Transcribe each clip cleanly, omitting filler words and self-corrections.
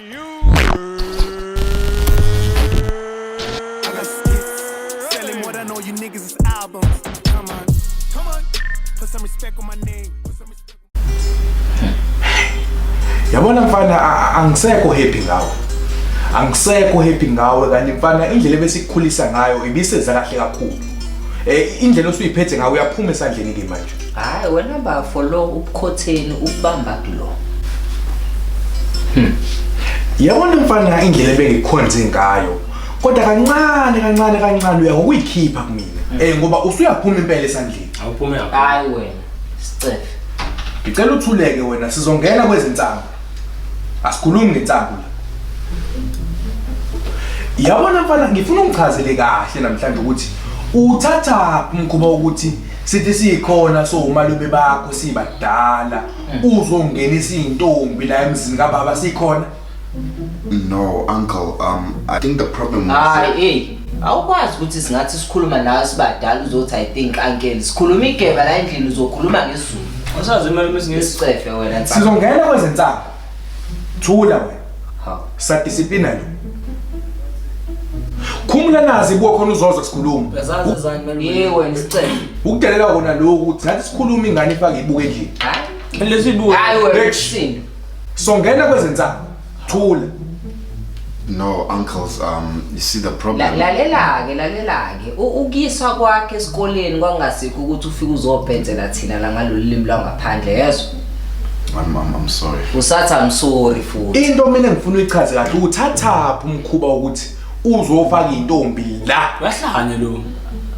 I got skits, selling more than all you niggas is albums. Come on, come on, put some respect on my name. Put some respect. Yabona mfana, angisekho happy ngawe. Angisekho happy ngawe kanti mfana, indlela ebesikukhulisa ngayo ibiseza kahle kakhulu. Indlela osuyiphethe ngayo, uyaphuma esandleni ke manje. Hayi wena bafo, lo ubukhotheni ukubamba kulo. Yabona mfana, indlela ebengikukhonze ngayo. Kodwa kancane kancane kancane uya ngokuyikhipha kumina. Ngoba usuyaphuma impela esandleni. Awuphume kakhulu. Hayi wena sicefe. Ngicela uthuleke wena, sizongena kwezinsangu. Asikhulumi ngensangu la. Yabona mfana, ngifuna ungichazele kahle namhlanje ukuthi uthatha umkhuba ukuthi sithi sikhona so umalume bakho sibadala, uzongenisa intombi la emzini kababa sikhona. No, uncle. I think the problem was. Hayi, hey, awukwazi ukuthi singathi sikhuluma nawe sibadala uzothi "I think, uncle." Sikhuluma igeba la endlini, uzokhuluma ngesiZulu. Asazi malume isiNgisi. Isicefe wena nsa. Sizongena kwezinsangu. Thula wena. Hawu. Sadisciplina lo. Khumula nazi ibuka khona uzozwa sikhuluma. Uyazazi ezani malume. Ye wena sicefe. Ukudelela kona lokhu ukuthi ngathi sikhuluma ingane ifake ibuka endlini. Hayi. Lesibuka. Hayi wena Bitch. isindo. Songena kwezinsangu. Thula. No, uncles. You see the problem. Lalela-ke, lalela-ke. Ukuyiswa kwakhe esikoleni kwangasikho ukuthi ufike uzobhenzela thina la ngalolu limi lwangaphandle, yezwa? I'm sorry. Usathi "I'm sorry" futhi. Into mina engifuna uyichaze kahle, uthathaphi umkhuba ukuthi uzofaka intombi la? Uyahlanya lo.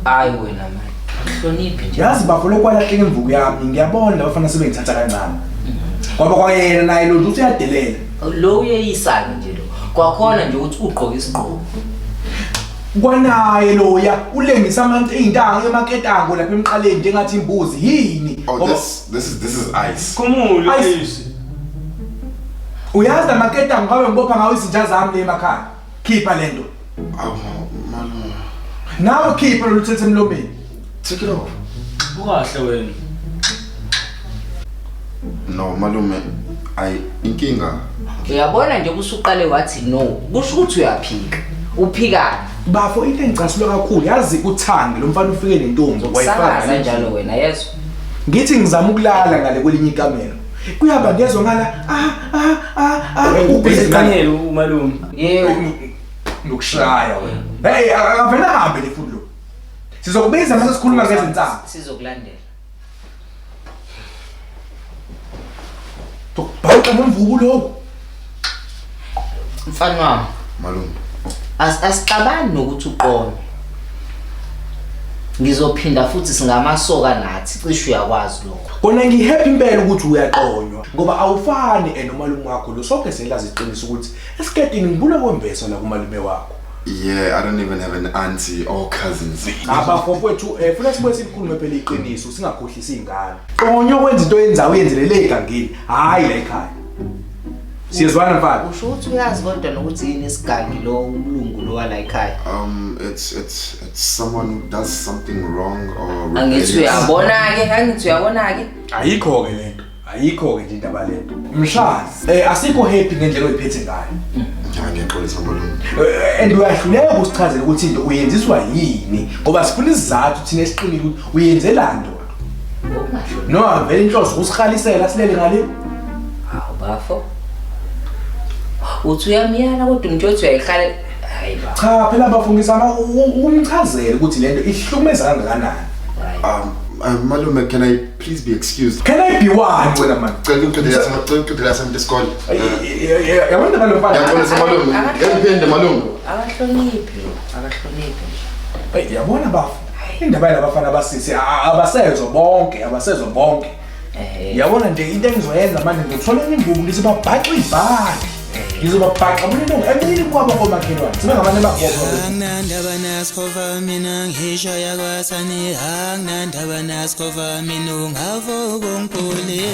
Hayi wena mani, hloniphi nje. Yazi bafo, lokwalahleka imvuku yami, ngiyabona labafana sebengithatha kancane. Kwaba kwayena naye lo nje uthi uyadelela. Lo uyeyisa-ke nje lo, kwakhona nje ukuthi ugqoke isigqoko. Kwanaye loya ulengisa amanti iy'ntango emaketango lapha emqaleni njengathi imbuzi yini. Oh, this is ice. Khumule. Ice. Isi. Uyazi la maketango ngabe ngibopha ngawo izinja zami le emakhaya. Khipha lento. Oh, malume. Nawe khipha lolu thethe emlomeni. Take it off. Ukahle wena. No, malume. I inkinga. Uyabona nje, kusuqale wathi no, kusho ukuthi uyaphika, uphikani? Bafo, into engicasula kakhulu, yazi, uthangi lo mfana ufike nentombi wayifaka Usakaza ngale. njalo wena, yezwa? Ngithi ngizama ukulala ngale kwelinye ikamelo, kuyaba ngezwa ngala ah ah ah ah ubhizi. Uziqanyele umalume. Yebo. Nokushaya wena. Hey, akavele ahambe le futhi lo. Sizokubiza mase sikhuluma ngezinsangu. Sizokulandela. Bhaqa nomvubu lokho. Mfana wami. Malume. Asixabani nokuthi uqome. Ngizophinda futhi, singamasoka nathi, cishe uyakwazi lokho. Kona ngihappy impela ukuthi uyaqonywa ngoba awufani enomalume wakho lo. Sonke selazi iqiniso ukuthi esiketini ngibula kwembeso la kumalume wakho. Yeah, I don't even have an auntie or cousins. Abafowethu, funa sibuye sikhulume phela iqiniso, singakhohlisi izingane. Qonywa kwenza into oyenzayo, uyenzelele egangeni, hayi la ekhaya. Siyezwana mfana? Usho ukuthi uyazi kodwa nokuthi yini isigangi, lo umlungu lo wala ekhaya? It's someone who does something wrong or Angithi rebellious. uyabona-ke, angithi uyabona-ke. Ayikho ke lento, ayikho ke nje indaba lento. Mshazi, asikho happy ngendlela oyiphethe ngayo. Yeah, ngiyaxolisa malume. And uyahluleka ukusichazela ukuthi into uyenziswa yini, ngoba sifuna isizathu thina esiqinile ukuthi uyenzelani nto. Noma vele inhloso ukusihalisela silele ngale. Hawu bafo, uthi uyamyala kodwa umntu othi uyayihlalela, hayi ba. Cha phela bafungisa ukumchazela ukuthi lento ihlukumeza kangakanani. Hayi. Malume, can I please be excused? Can I be one wena man? Cela ukuqedela sami isikole. Yabona balo mfana. Ngiyaxolisa malume. Ngiphinde malume. Akahloniphi lo, akahloniphi nje. Hey, yabona bafo, indaba yalabafana abasisi abasezwa bonke, abasezwa bonke. Yabona nje, into engizoyenza manje, ngizothola enye imvubu, ngizobabhaxa ibhaki, ngizobabhaxa mina into emini kwabo komakhelwane sibe ngabantu abangobona. Anginandaba nasikhova mina, ngisho yakwasani. Anginandaba nasikhova mina, ungavuka ungibhulile.